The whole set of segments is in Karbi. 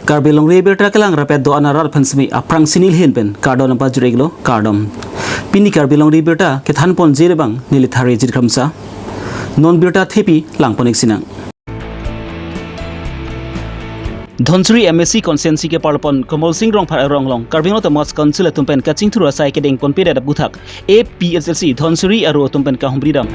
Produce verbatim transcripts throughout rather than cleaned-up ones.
Karbi Longri Abirta kelang rapet do-an arat aphan semi aphrangsi neli ahin pen kardom nangpajir-iklo, kardom. Pini Karbi Longri Abirta kethanponji abang neli Thari Jit Kramsa. Non birta thepi langpon-ik sinang. Dhansiri M A C constituency keparlopon Komol Sing Rongphar arong along Karbi Anglong Autonomous Council atum pen kachingthur asai kedengponpedet aphuthak A P H L C Dhansiri aro atum pen kahumri dam.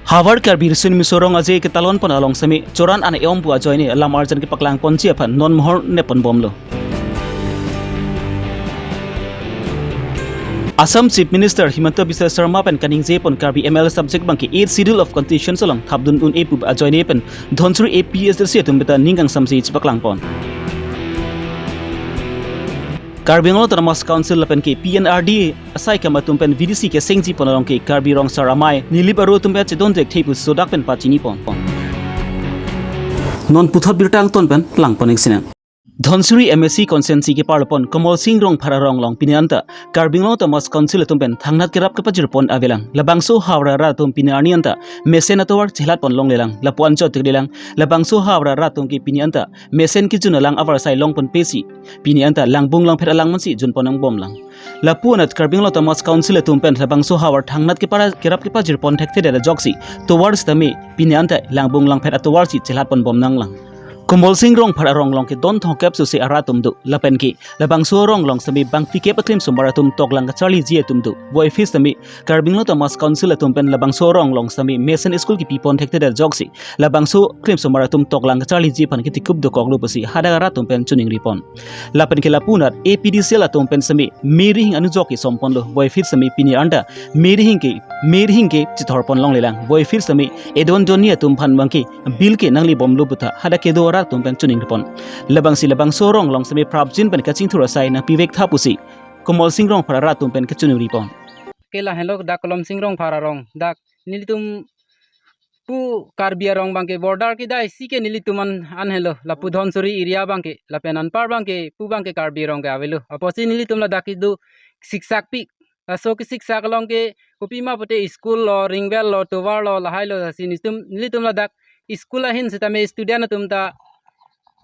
Havar Karbi Riso Nimso Rong Aje ketalonpon along semi choran an-e-om pu ajoine lam arjan kepaklangponji aphan non mohor nepponbomlo. Assam Chief Minister Himanta Biswa Sarma pen kaningjepon Karbi M L A subject abangke Eighth Schedule of Constitution along thapdun un-e pu ajoine pen Dhansiri A P H L C atum beta ning kangsamsi chepaklangpon. Karbi Anglong Autonomous Council lapen ke P N R D A asai kam atum pen V D C kesengjipon along ke Karbi Rong Sar Amei Nilip aro atum pen chedondek thepu sodak pen pachinipon. Non puthot birta angton pen langpon-ik sinang. Dhansiri M A C constituency keparlopon Komol Sing Rongphar arong along pini anta Karbi Anglong Autonomous Council atum pen thangnat kerap kepajirpon avelang. Labangso havar arat atum pini arni anta mesen atovar chelatpon longlelang. Lapu-an chot-iklelang. Labangso havar arat atum ke pini anta mesen kejun alang avarsai longponpesi pini anta langbung langphet alang mansi junpon nangbomlang. Lapu-anat Karbi Anglong Autonomous Council atum pen labangso havar thangnat kepara kerap kepajirpon thekthedet ajoksi tovar sitame pini anta langbung langphet atovarsi chelatponbom nanglang. Komol Sing Rongphar arong along ke don thomkep sose arat atum do lapen ke labangso arong along sitame bangphlikep aklimsomar atum toklang kacharliji atum do. Voiphit sitame Karbi Anglong Autonomous Council atum pen labangso arong along sitame mesen school kepipon thekthedet ajoksi labangso aklimsomar atum toklang kacharliji aphan ketikup dokoklo pusi hadak arat atum pen chiningripon. Lapen ke lapu-anat A P D C L atum pen sitame me rihing anujok kesomponlo. Voiphit sitame pini anta me rihing ke me rihing ke chithorpon longlelang. Voiphit sitame edon donni atum aphan abangke bill ke nanglebomlo puta hadak kedo arat atum pen chiningripon. Labangsi labangso arong along sitame prapjin pen kachingthur asai nangpivektha pusi Komol Sing Rongphar arat atum pen kachiningripon. Ke lahenlo dak Komol Sing Rongphar arong dak nelitum pu Karbi arong abangke border kedai si ke nelitum an, an helo lapu Dhansiri area abangke lapen anpar abangke pu abangke Karbi arong ke avelo. Apotsi nelitum ladak kedo siksakpik. Laso kesiksak along ke kopima pute school lo, ring well lo, tovar lo, lahai lo, lasi nelitum, nelitum ladak school ahin sitame student atum ta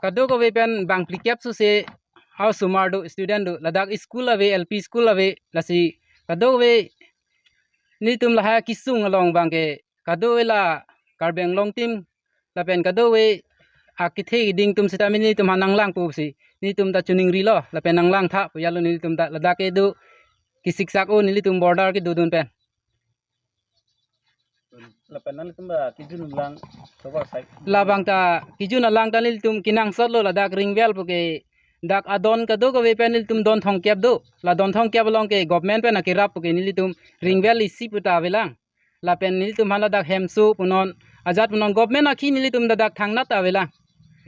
kadokave pen bangphlikep sose a-osomar do, student do, ladak school ave, L P school ave, lasi kadokave nelitum lahai akesung along abangke kadokave la Karbi Anglong atum lapen kadokave akethe keding atum sitame nelitum aphan nanglangpo pusi nelitum ta chiningrilo lapen nanglangtha pu alo nelitum ta ladak kedo kesiksak o nelitum border kedodun pen. Lapen nanglitum ba kejun alang tovar side. Labang ta kejun alang ta nelitum kenangsotlo ladak ring well puke dak adon kadokave pen nelitum don thomkep do. La don thomkep along ke government pen akerap puke nelitum ring well isi puta avelang. Lapen nelitum aphan ladak hemso punon ajat punon government akhi nelitum ladak thangnat avelang.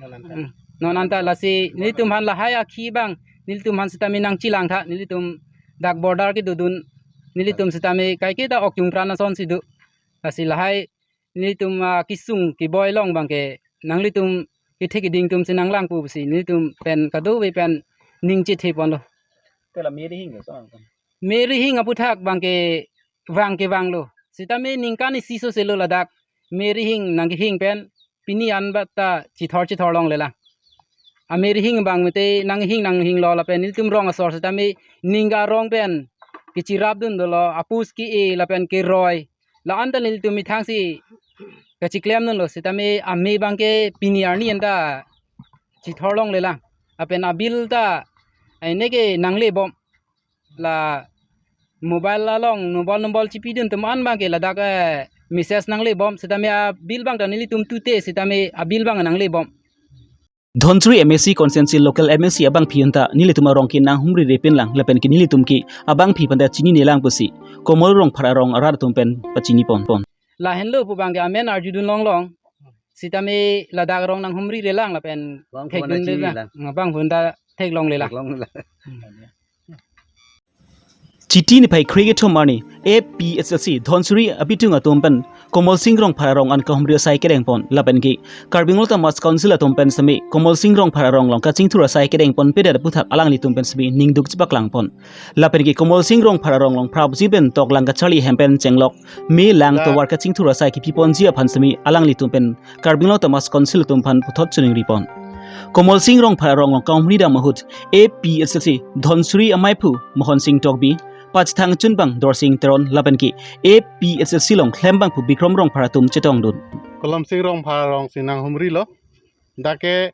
Non anta. Hmm. Non anta lasi nelitum aphan lahai akhi abang nelitum aphan sitame nangchelangtha nelitum dak border kedodun nelitum sitame kaiketa ok chungpran asonsi do. Lasi lahai nelitum, ah, kesung keboi along abangke nanglitum kethe keding atumsi nanglangpo pusi nelitum pen kadokave pen ning chetheponlo. Te la me rihing ke so. Me rihing aphuthak abangke vang ke vanglo. Sitame ningkan isi soselo ladak me rihing nangkehing pen pini an bata chithor chithor longlelang. A me rihing abang mete nanghing nanghinglo lapen nelitum rong asor sitame ning arong pen kechirapdun dolo, apus ke-e lapen keroi. La-an ta nelitum methangsi kachiklemdunlo sitame a me abangke pini arni anta chithor longlelang. Lapen a bill ta, eh, neke nanglebom. La mobile along nombol nombol chipidun atum an abangke ladak, eh, message nanglebom sitame a bill abang ta nelitum tute sitame a bill abang nanglebom. Dhansiri M A C constituency local M A C abangpi anta nelitum arong ke nanghumri repinlang lapen ke nelitum ke abangpi aphanta chininelang pusi Komol Rongphar arong arat atum pen pachinipon pon. Lahenlo pu abangke amen arjudun longlong. Sitame ladak arong nanghumri relang lapen bang phun thekdun ta chini relang. Lang. Bang phun ta theklonglelang. Theklonglelang. Hmm. Chiti niphai kre kethom arni A P H L C Dhansiri abitung atum pen Komal Sing Rongphar arong an kahumri asai kedengpon lapen ke Karbi Anglong Autonomous Council atum pen semi Komal Sing Rongphar arong along kachingthur asai kedengponpedet aputhak alanglitum pen semi ningduk chepaklangpon. Lapen ke Komal Sing Rongphar arong along prapji pen toklang kacharli hem pen chenglok me lang tovar kachingthur asai kipiponji aphan semi alanglitum pen Karbi Anglong Autonomous Council atum aphan puthot chiningripon. Komal Sing Rongphar arong along kahumri dam ahut A P H L C Dhansiri amaiphu Mohon Sing Tokbi, pachethang chunbang Dorsing Teron lapen ke A P H L C along klembangphu Bikram Rongphar atum chetongdun. Komal Sing Rongphar arong si nanghumrilo. Dak ke,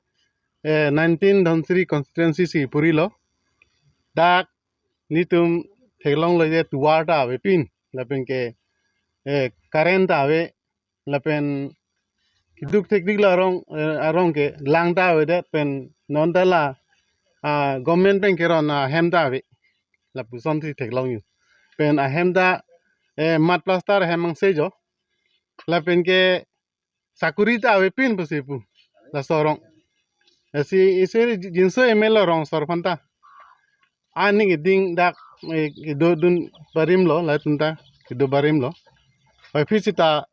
eh, nineteen Dhansiri constituency si purilo. Dak nelitum theklonglo je tovar ta avepin lapen ke, eh, current ta ave lapen keduk thekdiklo arong, eh, arong ke lang ta avedet pen non ta la, ah, government pen keron ahem ta ave. Lapuson si theklongji. Pen ahem ta, eh, mud plaster ahem angse jo. Lapen ke sakuri ta avepin pusi pu. Laso arong. Lasi isi jinso M L A rong asor aphanta. Aning iding dak, eh, kedodun barimlo, latum ta kedo barimlo. Pai phi sita,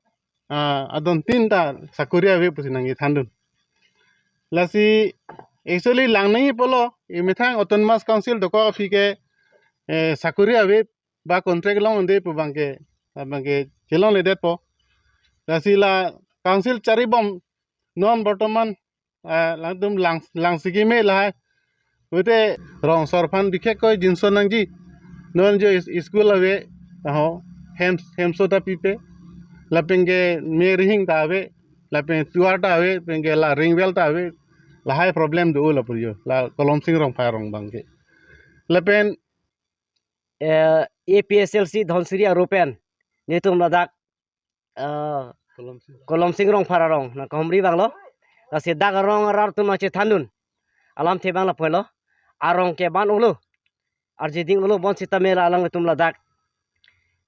ah, adon tin ta sakuri ave pusi nangkethandun. Lasi actually lang nangji pulo, emethang Autonomous Council dokok aphi ke, eh, sakuri ave ba contract longde pu abangke, abangke chelongledetpo. Lasi la council charibom non bortoman, eh, latum lang, lang sikime lahai. Pute rong asor aphan bikhek koi jinso nangji. Non jo is-, school ave, aho, hem, hemso ta pipe. Lapen ke me rihing ta ave, lapen tovar ta ave, pen ke la ring well ta ave. Lahai problem do lapu jo, la Komal Sing Rongphar arong abangke. Lapen, eh, A P H L C Dhansiri aru pen nelitum ladak, eh, Komal Sing Rongphar arong nangkahumri abanglo. Lasi dak arong arat atum nangchethandun alamthe abang lapulo. Arong ke ban-olo, arjiding-olo, bonsitame la alanglitum ladak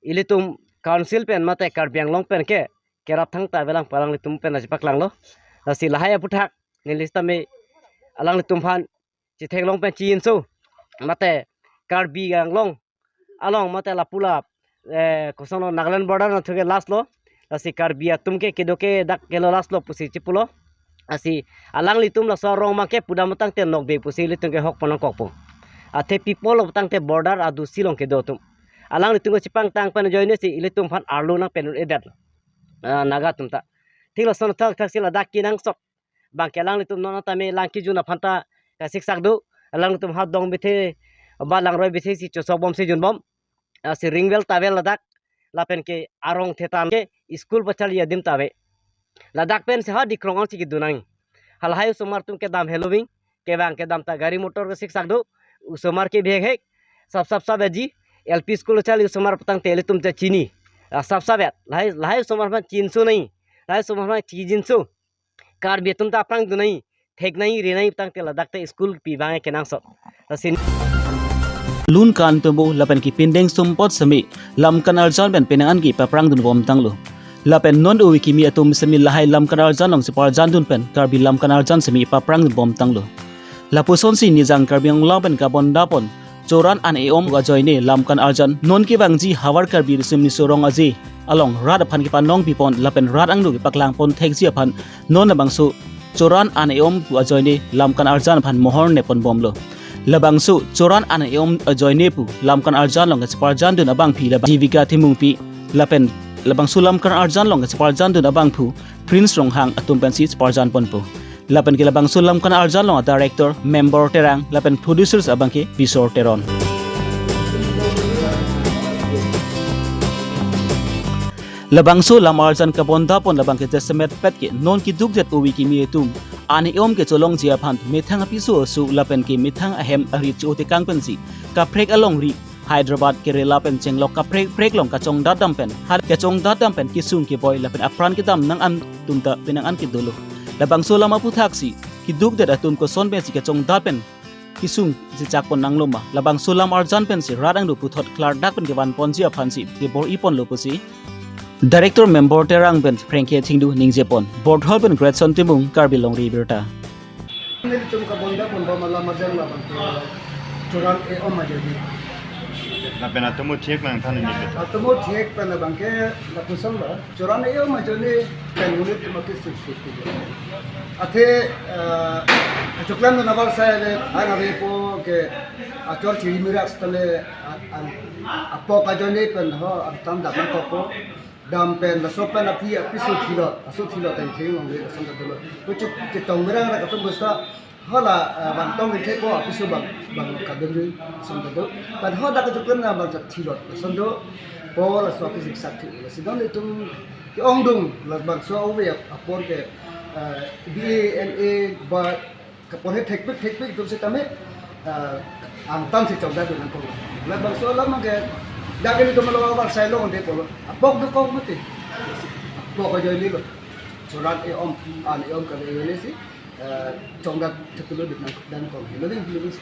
ilitum council pen mate Karbi Anglong pen ke kerap thangta avelang pu alanglitum pen nangchepaklanglo. Lasi lahai aputhak neli sitame alanglitum aphan chetheklong pen chinso mate Karbi Anglong along mate lapu la, eh, kosonlo, Nagaland border anatthu ke last lo. Lasi Karbi atum ke kedo ke dak kelo last lo pusi chepulo. Lasi alanglitum laso arong abangke pudam tangte nokbe pusi ilitum ke hokpon nangkokpo. Athe pipo lo tangte border adusi along kedo atum. Alanglitum ke chepangtang pen ajoine si ilitum aphan arlo nangpen-un-edet lo. Ah, Naga atum ta. Thik lason thakthak si ladak kenangsot abangke alanglitum non tame lang kejun aphanta kasiksak do. Alanglitum hat dong bithe ba langroi bithe si chosokbom si junbom. Ah, si ring well ta ave ladak. Lapen ke arong thetan ke school pacharli adim ta ave. Ladak pen si ha Dikrong an si kedun nang. Halahai osomar atum kedam heloving, kevang kedam ta gari motor kasiksak do. Osomar ke bihek hek, sap sap sap aji. L P school charli osomar pu tangte ilitum ta chini. Ah, sap sap et. Lahai, lahai osomar aphan chinso nangji. Lahai osomar aphan chijinso. Karbi atum ta aphrang dun nangji, thek nangji, ri nangji pu tangte ladak ta school pi abang kenangsot. Lasi lun kan tumbu lapen kepindeng sumpot semi lamkan arjan pen penang an ke paprang dunbom tanglo. Lapen non ove kimi atum semi lahai lamkan arjan along cheparjandun pen Karbi lamkan arjan semi paprang dunbom tanglo. Lapuson si Nijang Karbi Anglong pen kabondapon Choran an e-om ajoine lamkan arjan non kevangji Havar Karbi Riso Nimso Rong Aje along rat aphan kepanong pipon lapen rat angno kepaklangpon thekji aphan non labangso Choran an e-om pu ajoine lamkan arjan aphan mohor neponbomlo. Labangso Choran an e-om ajoine pu lamkan arjan along kacheparjandun abangpi la Jivika Timungpi lapen labangso lamkan arjan along kacheparjandun abangphu Prince Ronghang atum pensi cheparjanponpo. Lapen ke labangso lamkan arjan along a-director Membor Terang lapen producers abangke Bisor Teron. Labangso lam arjan kabondapon labangke jasemet pet ke non keduk det ove kimi atum an e-om kecholongji aphan methang apiso aso lapen ke methang ahem ari cho-otekang pensi kaprek alongri Hyderabad, Kerala pen chenglok kaprek prek along kachongdat dam pen, ha kachongdat dam pen kesung keboi lapen apran kedam nang an atum ta penang an kedolo. Labangso lam aputhak si keduk det atum koson pensi kachongdat pen kesung si chakpon nanglo ma. Labangso lam arjan pensi rat angno puthot klardak pen kevanponji aphan si kebor-iponlo pusi Director Membor Terang pen phrengke thingdu ningjepon. Borthol pen Greatson Timung, Karbi Longri Abirta. Nelitum kabondaponbom alam arjan labangke Choran e-om ajoine. Lapen atomo thek nangthan ini ke. Atomo thek pen abangke lapuson lo. Choran e-om ajoine pen unit mati sik sik. Athe, eh, achoklem na nabar saya le, hai na po ke achor chiri mira stale a, a, apok ajoine pen ho, atam dam ko po. Dam pen, laso pen api, apiso thilo, aso thilo tang theng long le, lason ta dolo. Ko chit, chitong merang ra katum bosta, hala, eh, bang tong ke ko, apiso bang, bang kadun ri, lason ta do. Pen ho dak kachoklem na bang thilo, lason do, po laso api sik sak thilo. Lason do itum ke-ongdung, la bangso ove apor ke, eh, B A, M A, ba, kapon he thekpik thekpik itum setame, ah, angtan si chokda dun nangkok. Labangso alam ke, dak ilitum lo abar sai long de polo. Apok dokok mati. Apok ajoine lo. Choran e-om, an e-om ka ajoine si, ah, chokda theklo dun nang, nangkok. Lo ding lo si.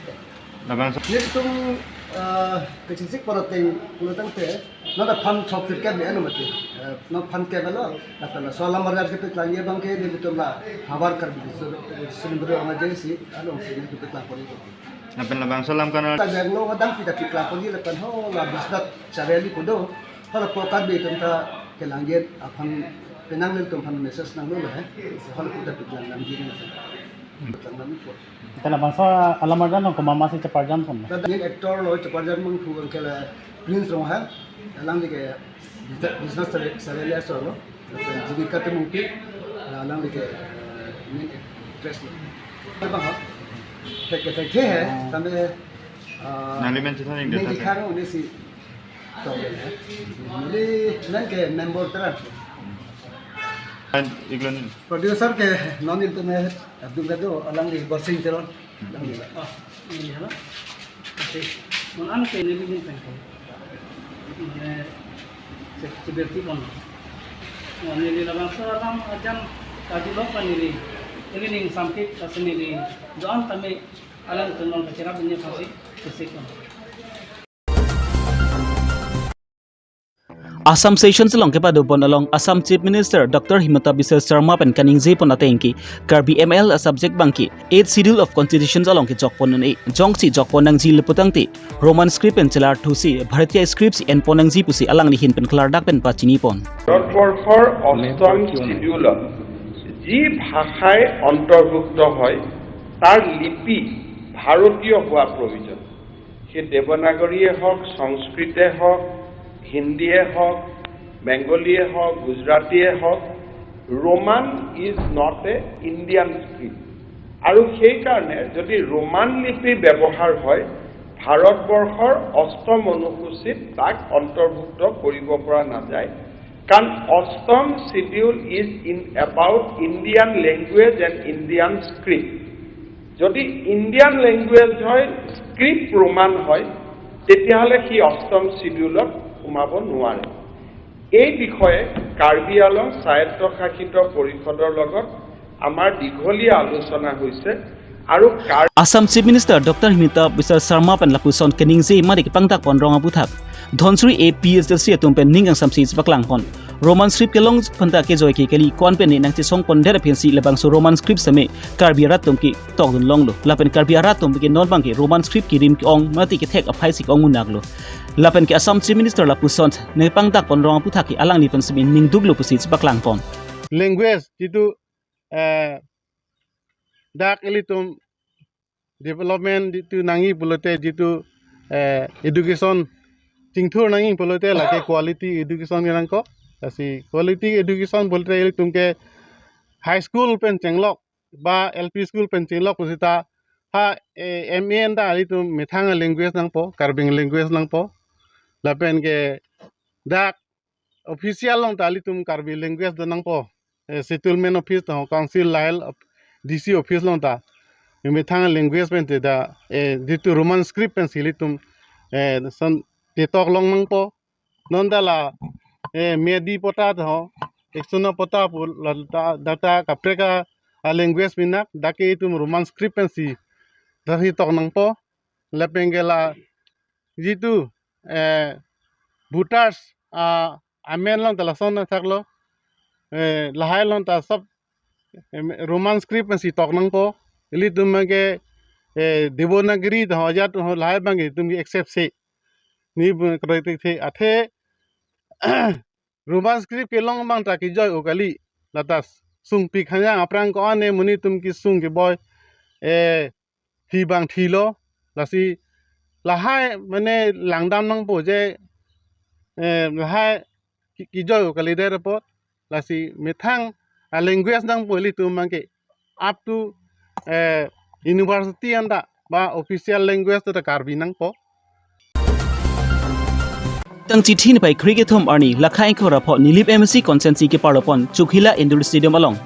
Labangso. Nelitum, ah, kachisik pon ateng, pulo tangte, non aphan chok sirkep me anu mati. Eh, non aphan ke belo, lapen laso alam arjar kepaklang abangke nelitum la Havar Karbi Ri-, Ri-, Ri-, Ri-, Ri-, Ri-, si, along si nelitum paklang pon-i. Lapen labangso alam kan. Ta jang lo kadang kita paklang pon-i lapen ho la bisnat chareli kudo. Hala po Karbi atum ta kelangjet aphan penang nelitum aphan message nanglo he. Hala kita paklang nangji nang. Paklang nangpo. Ita labangso alam arjan nang komat si cheparjan pon. Tada main actor lo cheparjan mangthu abangke la Prince Ronghang, alangli ke business sale, sale le asor lo. Lapen Jibika Timungpi, alangli ke, eh, main actress lo. Abang ho. Thek ke thek he, tame, ah, nangli men chethan ning main deta dikhang uni si. Tong le. Neli men ke member teran. An iglon. Producer ke non ilitum he. Abdul Gado, alangli Borsing Teron. Alangli. Oh, ini halo. Oke. Mon an ke neli din pen ke. Ini se-, seperti pon. Oh, neli labangso alam arjan kajilo pan neli. Neli ning samkik kasi neli doan tame alam tenong kacherap ini pasi kesik pon. Assam session along kepadopon along Assam Chief Minister Doctor Himanta Biswa Sarma pen kaningjepon ateng ke Karbi M L a subject abangke Eighth Schedule of Constitution along kechokpon un-e, jongsi chokpon nangji le putangte Roman script pen chelarthusi Bharatiya script si enpon nangji pusi alangli ahin pen klardak pen pachinipon. ভাৰতবৰ্ষৰ অষ্টম চিডিউলত যি ভাষাই অন্তৰ্ভুক্ত হয়, তাৰ লিপি ভাৰতীয় হোৱা প্ৰয়োজন। সেই দেৱনাগৰীয়ে হওক, সংস্কৃতে হওক, হিন্দীয়ে হওক, বেংগলীয়ে হওক, গুজৰাটীয়ে হওক, Roman is not a Indian script। আৰু সেইকাৰণে যদি ৰোমান লিপি ব্যৱহাৰ হয়, ভাৰতবৰ্ষৰ অষ্টম অনুসূচীত তাক অন্তৰ্ভুক্ত কৰিব পৰা নাযায়। কাৰণ অষ্টম schedule is in about Indian language and Indian script। যদি ইণ্ডিয়ান লেংগুৱেজ হয়, স্ক্ৰিপ্ট ৰোমান হয়, তেতিয়াহ'লে সি অষ্টম চিডিউলত সোমাব নোৱাৰে। এই বিষয়ে কাৰ্বি আংলং স্বায়ত্তশাসিত পৰিষদৰ লগত আমাৰ দীঘলীয়া আলোচনা হৈছে আৰু কাৰ- Assam Chief Minister Doctor Himanta Biswa Sarma pen lapuson keningje mari kepangdakpon rong aputhak Dhansiri A P H L C atum pen ning kangsamsi chepaklangpon. Roman script kelong aphanta kejoi ke kali ko-an pen ne nangchesongpondet aphi si labangso Roman script seme Karbi arat atum ketokdun longlo. Lapen Karbi arat atum ke non abangke Roman script kirim ke-ong mati kethek aphai si ke-ong munak lo. Lapen ke Assam Chief Minister lapuson ne pangdakpon rong aputhak ke alangli pen seme ningduklo pusi chepaklangpon. Language jitu, eh, dak ilitum development jitu nangji pulote jitu, eh, education chingthur nangji pulote lake quality education ke nangkok. Lasi quality education pulote ilitum ke high school pen chenglok ba L P school pen chenglok pusita ha, eh, M A anta ilitum methang language nangpo, Karbi language nangpo. Lapen ke dak official along ta ilitum Karbi language do nangpo. Eh, settlement office to council lahai D C office along ta methang language pen te da, eh, jitu Roman script pensi ilitum, eh, son chetok long nangpo. Non ta la, eh, Meitei patta to, Eksono patta pu la ta, data kaprek a language pinak, dak ke itum Roman script pensi dak chetok nangpo. Lapen ke la jitu, eh, voters, ah, amen along ta lason athak lo, eh, lahai along ta sab, eh, Roman script pensi tok nangpo. Ilitum ke, eh, Devanagari to ajat to lahai abang itum ke accept si. ni bun kroitik the athe Roman script kelong abang ta kejoi o kali. Lata sungpik hanyang aphrang ko-an ne monit atum kesung keboi, eh, thi abang thilo. Lasi lahai mane langdam nangpo je, eh, lahai ke-, kejoi o kalidet apot. Lasi methang a language nangpo ilitum abangke up to, eh, university anta ba official language ta Karbi nangpo. Tang chithi niphai kre kethom arni, lakha ingkoi ra pho Nilip M A C constituency keparlopon Chokhila Indoor Stadium along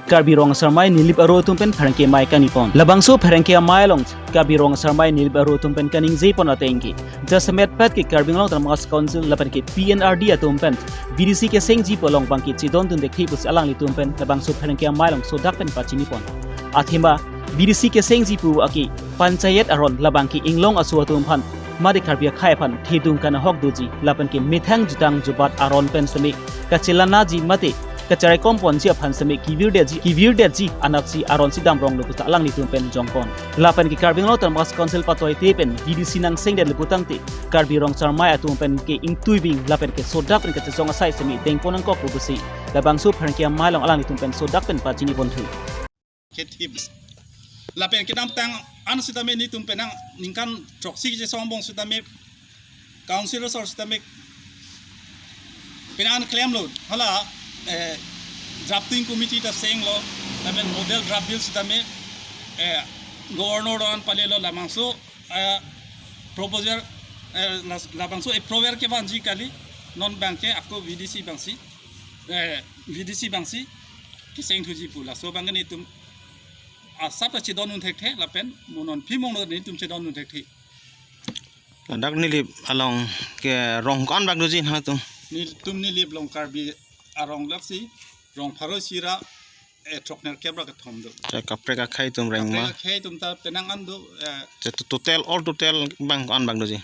Karbi Rong Asar Amei Nilip Aro atum pen pherangke amei kangnipon. Labangso pherangke amei along Karbi Rong Asar Amei Nilip Aro atum pen kaningjepon ateng ke jasemet pat ke Karbi Anglong Autonomous Council lapen ke P N R D atum pen V D C kesengji pu along abangke chedondun thekthe pusi alanglitum pen labangso pherangke amei along sodak pen pachinipon. Athema V D C kesengji pu ake panchayat aron labangke inglong aso atum aphan mate Karbi akhei aphan thedung kanahok doji lapen ke methang jutang jubat aron pen seme kachelanji mate kacheraikomponji aphan seme kevirdetji, kevirdetji anatsi aron si damronglo puta alanglitum pen jongpon. Lapen ke Karbi Anglong Autonomous Council patoite pen V D C nangsengdetlo putangte Karbi Rong Asar Amei atum pen ke ingtuibing lapen ke sodak pen kachesong asai seme dengpon nangkok pusi labangso pherangke amei along alanglitum pen sodak pen pachinipon thu. Ketip. Lapen kedamtang an sitame nelitum penang ningkan throksi kechesong angbong sitame council asor sitame penang klemlo. Hala, eh, drafting committee ta senglo. Lapen model draft bill sitame, eh, governor doan palelo labangso, eh, proposal, eh, las-, labangso approval kevanji kali non abangke ako V D C abangsi, eh, V D C abangsi keseng thuji pu. Laso abangke nelitum asap ta chedondun thekthe lapen mo non phimong lo nelitum chedondun thekthe. Ladak Nilip along ke rong ko-an bak doji nangtum? Nelitum Nilip along Karbi arong laksi rong pharo isi ra, eh, throknerkep ra kethom do. Kaprek akhei atum rengma. Kaprek akhei atum ta penang an do, eh, to-, total, all total bang ko-an bak doji?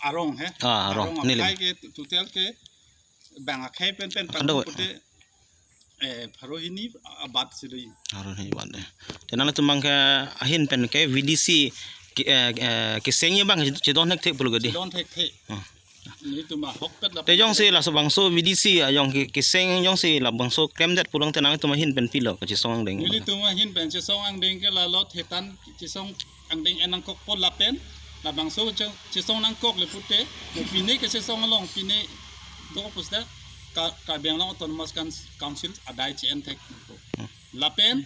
Arong he? Ah, arong. Arong Nilip akhei ke total ke bang akhei pen pen pado pute, eh, pharo hini abat si do. Pharo hini abat de. Te nangtum abangke ahin pen ke V D C ke, eh, eh, kesengji abang chedon thekthe pulo gede. Chedon thekthe. Hmm. Nelitum ahokpet la. Te jongsi laso bangso V D C ajong ke, keseng jongsi labangso klemdet pulang te nangtum ahin pen pilo kachesong angdeng? Nelitum ahin pen chesong angdeng ke lalo thetan chesong angdeng en nangkokpo lapen labangso che-, chesong nangkokle pute, mo pine kechesong along pine do pusta Ka-, Karbi Anglong Autonomous Council adai che-en thek. Lapen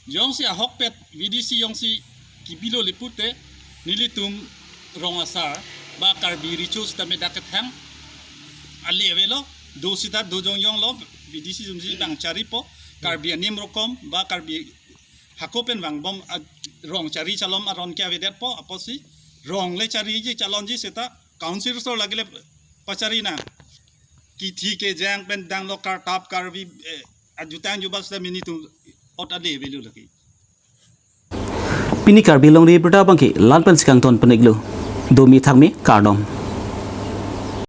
jongsi ahokpet V D C jongsi kebilo le pute nelitum rong asar ba Karbi recho sitame dak kethang ale avelo, do sita do jongjonglo, V D C jongsi bang charipo, Karbi anim rokom ba Karbi hako pen vangbom a-, rong chari chalom aron ke avedetpo, apotsi rong le chariji chalonji seta council asor lake le pachari nang. Kithi kejang pen danglo kartap Karbi, eh, ajutang jubas ta nelitum ot ale avelo lake. Pini Karbi Longri Abirta abangke la-an pensi kangton pon-iklo. Domi thakmi kardom.